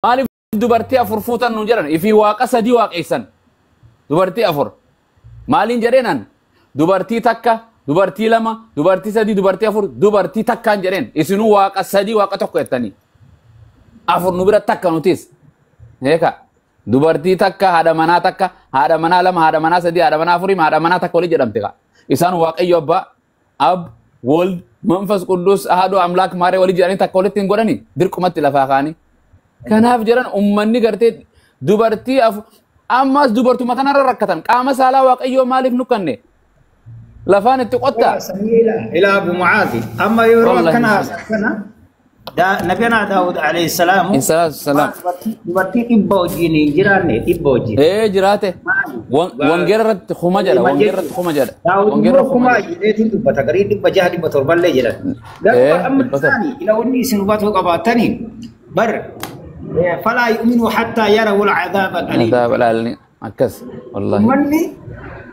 Maaliif dubartii afur fuutan nuun jedhan ifii waaqa sadii waaqeessan dubartii afur maaliin jedheenan dubartii takka dubartii lama dubartii sadii dubartii afur dubartii takkaan jedheen isinuu waaqa sadii waaqa tokko jettanii afur nu bira takka nutis eeka dubartii takka haadha manaa takka haadha manaa lama haadha manaa sadii haadha manaa afurii haadha manaa takka walii jedhamte ka isaan waaqayyo abbaa ab ወልድ መንፈስ ቅዱስ አሐዱ አምላክ ማርያም walii jedhanii takka walitti hin godhani dirqumatti lafaa kaanii kanaaf jedhan ummanni gartee dubartii ammas dubartuma kanarra rakkatan qaama saalaa waaqayyoo maaliif nu kanne lafaan itti qottaa إلى أبو معاذ أما يروى كان كان نبينا داود عليه السلام السلام dubartii dhibba wajjin hin jiraanne dhibba wajjin. Ee jiraate wangeera irratti kuma jedha wangeera irratti kuma jedha wangeera kuma jedheetiin dubbata garii dhibba jaha dhibba torballee jedhan. Garuu amma isaanii ila wanni isin hubatuu qabaatanii bar فلا يؤمنوا حتى يروا العذاب الأليم. العذاب الأليم أكس والله. مني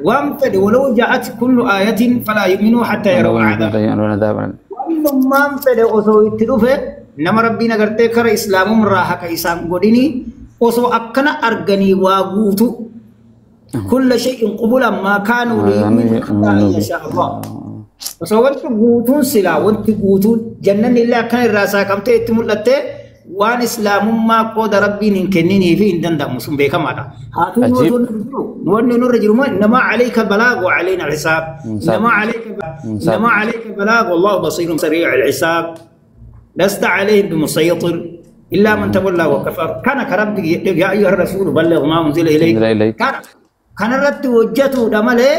وامتد ولو جاءت كل آية فلا يؤمنوا حتى يروا العذاب. وأنهم امتد أصو يتلوفه نما ربنا قرتي كر إسلام راحة كإسلام قدني أصو أكنا أرجني واقوتو كل شيء قبل ما كانوا ليؤمنوا حتى يشاء الله. أصو وانت قوتون سلا وانت قوتون جنن الله كان الراسا كم تيتملته وان اسلام ما قود ربي نكنني في إن دندم مسلم بكم هذا هاتون نور نور رجل ما إنما عليك البلاغ وعلينا الحساب إنما عليك إنما عليك البلاغ والله بصير سريع الحساب لست عليهم بمسيطر إلا من تولى وكفر كان كربي يا أيها الرسول بلغ ما أنزل إليك كان كان رد وجهته دمله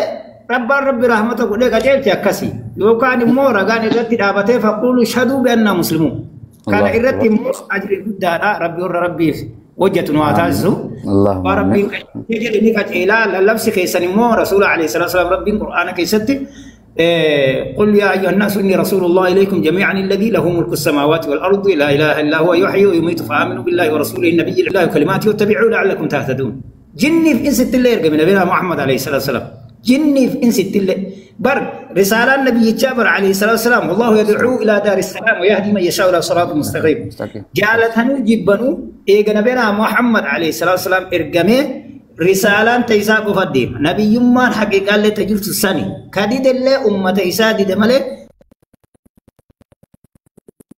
رب رب رحمته لك أجلت يا كسي لو كان مورا كان رد دابته فقولوا اشهدوا بأننا مسلمون كان إرتي أجر قدارا ربي ربي وجهة واتازو ربي يجري نكت إلى اللبس كيسن مو رسول عليه الصلاة والسلام ربي القرآن كيستي قل يا أيها الناس إني رسول الله إليكم جميعا الذي له ملك السماوات والأرض لا إله إلا هو يحيي ويميت فآمنوا بالله ورسوله النبي الله كلماته واتبعوه لعلكم تهتدون. جني في إنس التلي يرقى من نبينا محمد عليه الصلاة والسلام جني في إنس التلي بر رسالة النبي جابر عليه الصلاة والسلام والله يدعو إلى دار السلام ويهدي من يشاء إلى صراط مستقيم. جالتهن جبنو إيجا نبينا محمد عليه الصلاة والسلام إرقمه رسالة تيسا قفديم نبي يمان حقيقة اللي تجلس السني كديد اللي أمة تيسا دي دمالي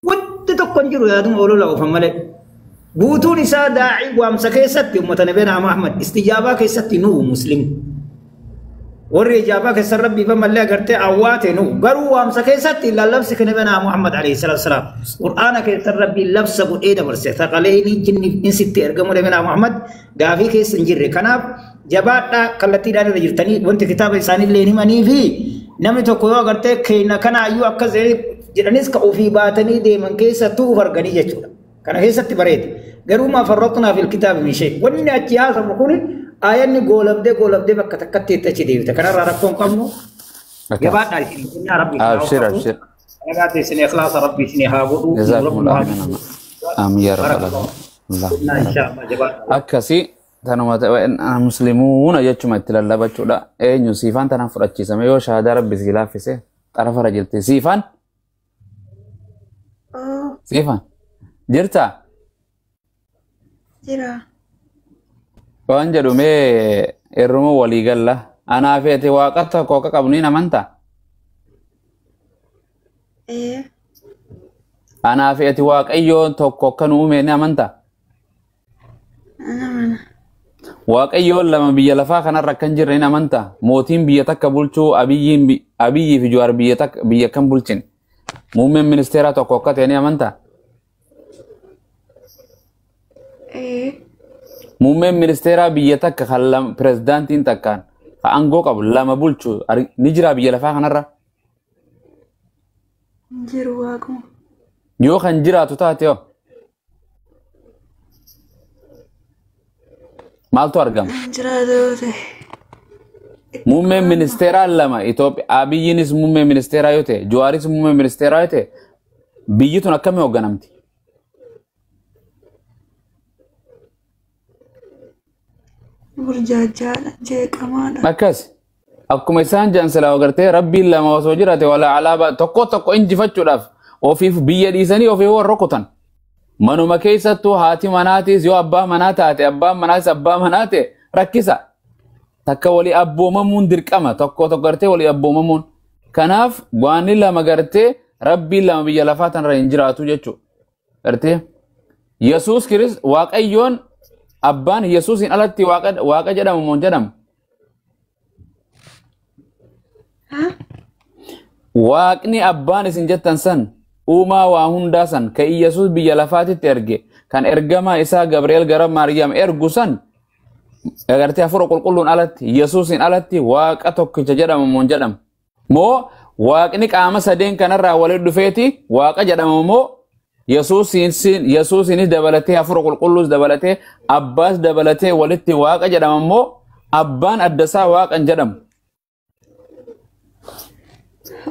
ودتو كنجرو يا دم أولو لو فمالي بوتو نساء داعي وامسكي ستي أمة نبينا محمد استجابة كي ستي نو مسلم والرجابة كسر ربي فما اللي قرتي أواتي نو قروا وامسكي ستي إلا لبس كنبنا محمد عليه الصلاة والسلام قرآن كسر ربي لبس أبو إيدا برسي ثقليني جني إن ستي أرقموا لبنا محمد قافي كيس نجري كناب جباتنا كالتي داني رجلتني وانت كتاب إنساني اللي نماني في نمي تقوى قرتي كينا كان أيو أكز جرانيس كأوفي باتني دي من كيسة تو فرقني جتشونا كان كيسة تبريد قروا ما فرطنا في الكتاب من شيء وإن أتياز مكوني آيان قولم ده قولم ده بك تكتي تشدي تكنا راركم كمو جبات عايشين يا ربي أبشر أبشر أنا سنة إخلاص ربي سنة هابو جزاكم الله خيرا آمين يا رب العالمين الله إن شاء الله جبات أكسي تنوما مسلمون يجمع تلالبا شولا إيه نصيفان تنفر أشي سمي شهادة ربي سلا فيسه تعرف رجلتي سيفان سيفان جرتا جرا waan jedhu mee irruma walii galla anaa feete waaqa tokko akka qabnu hin amantaa? Anaa feete waaqayyoon tokko akka nu uume ni amantaa? Waaqayyoon lama biyya lafaa kanarra akka hin jirre ni amantaa? Mootiin biyya takka bulchuu Abiyyii fi Jawaar biyya takka biyya kan bulchin muummeen ministeeraa tokko akka ta'e ni amantaa? Muummeen ministeeraa biyya takka kan pirezidaantiin takkaan kan aangoo qabu lama bulchu ni jira biyya lafaa kanarra? Jiru waaquma. Yoo kan jiraatu taate hoo? Maaltu argama? Jiraatu yoo ta'e. Muummeen ministeeraa lama Itoophiyaa Abiyyiinis muummee ministeeraa yoo ta'e Jawaaris muummee ministeeraa yoo ta'e biyyi tun akkamii hoogganamti? Burjaajaadha jeeqamaadha. Akkas akkuma isaan jedhan silaa agartee rabbiin lama osoo jiraate wala alaabaa tokko tokko injifachuudhaaf ofiif biyya dhiisanii ofiif warra rukutan. Manuma keessattuu haati manaatis yoo abbaa manaa taate abbaan manaatis abbaa manaa ta'e rakkisa. Takka walii abboomamuun dirqama tokko tokko gartee walii abboomamuun. Kanaaf waanni lama gartee rabbiin lama biyya lafaa tanarra hin jiraatu jechuudha. Gartee Yesuus Kiris Waaqayyoon abbaan Yesuusin alatti waaqa jedhamu moo hin jedhamu? Waaqni abbaan isin jettan san uumaa waa hundaa san kan Yesuus biyya lafaatitti erge kan ergamaa isaa Gabri'eel gara Maariyaam ergu san agartee hafuura qulqulluun alatti Yesuusin alatti waaqa tokkicha jedhamu moo hin jedhamu? Moo waaqni qaama sadeen kanarraa walitti dhufeeti waaqa jedhamu moo Yesuusinis dabalatee hafuura qulqulluus dabalatee abbaas dabalatee walitti waaqa jedhama moo abbaan addasaa waaqa hin jedhamu?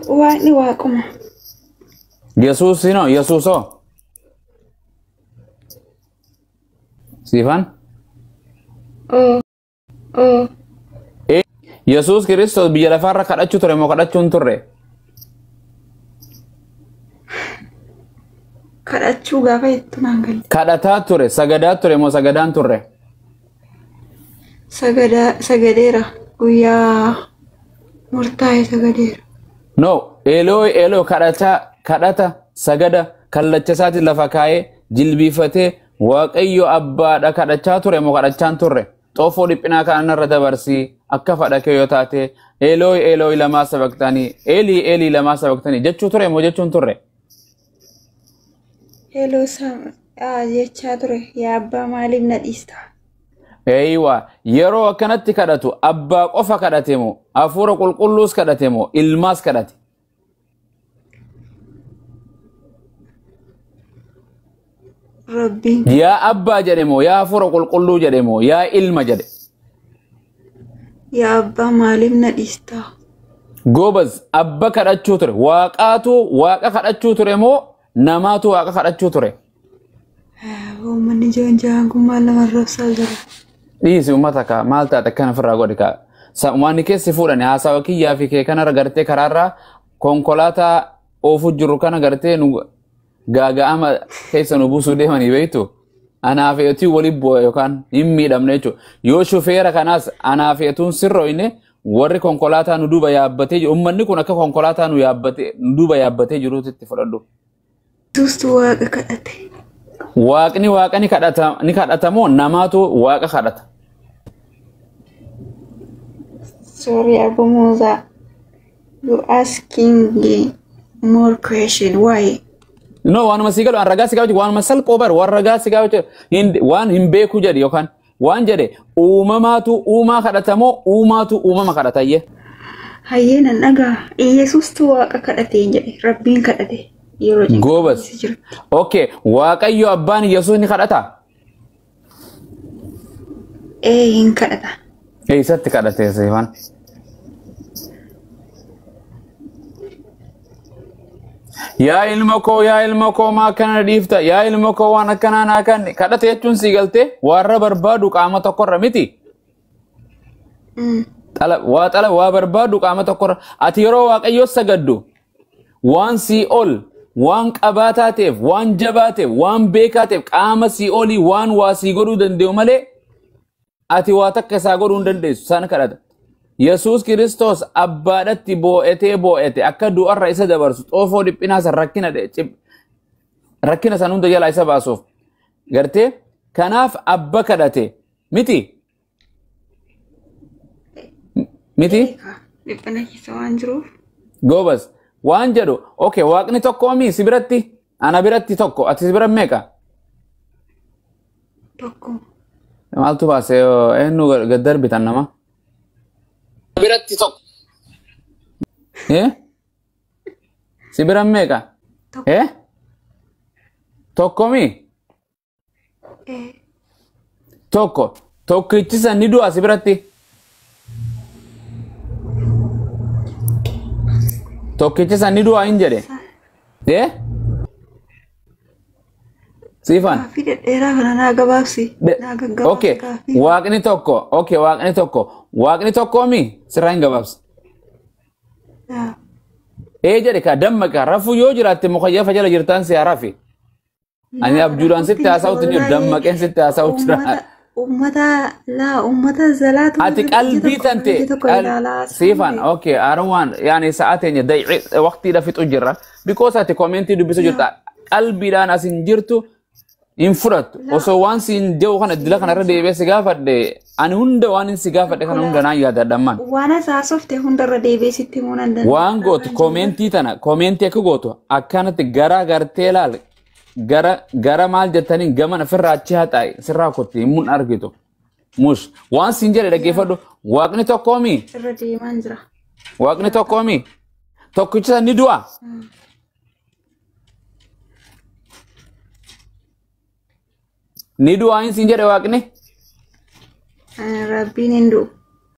Waaqni waaquma. Yesuusinoo Yesuusoo? Siifan? Oo. Oo. Yesuus Kiristoos biyya lafaarra kadhachuu ture moo kadhachuu hin turre? Kadhachuu gaafa jettu naan galle. Kadhataa ture, sagadaa ture moo sagadaa hin turre? Sagadeera. Guyyaa murtaa'e sagadeera. No, Eloo Eloo kadhata sagada kallacha isaatiin lafa kaa'ee jilbiifatee Waaqayyo abbaadha kadhachaa ture moo kadhachaa hin turre? Xoofoo dhiphinaa kanarra dabarsii akka fadha kee yoo taate Eloo Eloo lamaa sabaqtanii Elii Elii lamaa sabaqtanii jechuu ture moo jechuu hin turre? Heloo Saam jechaa ture yaa abbaa maaliif na dhiista? Eeywa yeroo akkanatti kadhatu abbaa qofa kadhate moo hafuura qulqulluus kadhate moo ilmaas kadhate? Rabbiin Yaa abbaa jedhe moo yaa hafuura qulqulluu jedhe moo yaa ilma jedhe? Yaa abbaa maaliif na dhiista? Goobaz abba kadhachuu ture waaqaatu waaqa kadhachuu ture moo namaatu waaqa kadhachuu ture? Uummanni jahan kun maal nama arrabsaa jira? Dhiisi uummata kaa maal taate akkana ofirraa godhi kaa. Waan keessi fuudhani haasawa kiyyaa fi kee kanarra gartee karaarraa konkolaataa oofu jiru kana gartee nu gaaga'ama keessa nu buusuu deemanii beektu. Anaa fi eetuu waliin bu'a yookaan hin miidhamne jechuudha. Yoo shufeera kanaas anaa fi eetuun sirrooyne warri konkolaataa nu duuba yaabbatee jiru uummanni kun akka konkolaataa nu yaabbatee nu duuba yaabbatee jiruutti itti fudhadhu. Yesuustu waaqa kadhate. Waaqni waaqa ni kadhata moo namaatu waaqa kadhata? Sorry, Abu Musa. You asking more question. Why? No, waanuma si galu an ragaa si gaafachuu waanuma salphoo bar waan ragaa si gaafachuu waan hin beeku jedhe yookaan waan jedhe uumamaatu uumaa kadhata moo uumaatu uumama kadhata iyyee? Hayyee nan dhagaa. Yesuustu waaqa kadhate jedhe. Rabbiin kadhate. Yeroo Goobas. jira. Okay, Waaqayyo abbaan Yesuus ni kadhata? Ee hin kadhata. Eessatti kadhate Seefan? Yaa ilma koo maa akkana dhiifta? Yaa ilma koo waan akkanaa naa kanne. Kadhate jechuun sii galtee warra barbaadu qaama tokkorra miti. Waa xala waa barbaadu qaama tokkorra. Ati yeroo Waaqayyoo sagaddu waan sii ol waan qabaataa ta'eef waan jabaa ta'eef waan beekaa ta'eef qaama sii olii waan waa sii godhuu danda'u malee ati waa takka isaa godhuu hin dandeessu sana kadhata. Yesuus Kiristoos abbaadhatti boo'etee boo'ete akka du'arra isa dabarsu xoofoo dhiphinaa san rakkina san hunda jalaa isa baasuuf. Gartee kanaaf abba kadhate miti? Miti? Dhiphina keessa waan jiruuf. Goobas waan jedhu okay waaqni tokko mii si biratti ana biratti tokko ati si bira meeqa? Tokko. Maaltu baase eenyu gad darbitan nama? Biratti tokko. Si bira meeqa? Tokko mii? Tokko. Tokkichi san ni du'a si biratti? Tokkichi san ni du'a hin jedhe? Siifan? Gaaffii dhedheeraa kana naa gabaabsi. Naa gaggabaabsi Okay, gaaffii. waaqni tokko, okay, waaqni tokko. Waaqni tokko mi? Sirraa hin gabaabsi. Ee jedhe ka dammaqa rafuu yoo jiraatte mukayyafa jala jirtaan si haa rafi. Ani abjuudhaan sitti haasa'utti hin jiru, dammaqeen sitti haasa'utti jira. Ummata laa ummata zalaatu Ati qalbii tante siifan okay aruwan yani sa'a teenya dayci waqtiidha fixu jirra because ati commentii dubbisu jirta qalbiidhaan as hin jirtu hin fudhattu osoo waan siin jedhu kana dila kana irra deebi'ee si gaafadhe ani hunda waan hin si gaafadhe kana hunda naan yaadadha Waan as haasofte hundarra deebi'ee sitti himuu nan danda'a. Waan gootu commentii tana commentii akka gootu akkanatti gara gartee laal gara gara maal jettaniin gaman ofirraa achi haxaa'i sirraa kotti himuun argitu. Mus waan siin jedhe dhaggeeffadhu waaqni tokkoomi Irra deemaan jira. waaqni tokkoomi tokkicha san ni du'a. Ni du'a hin siin jedhe waaqni Rabbiin hin du'u.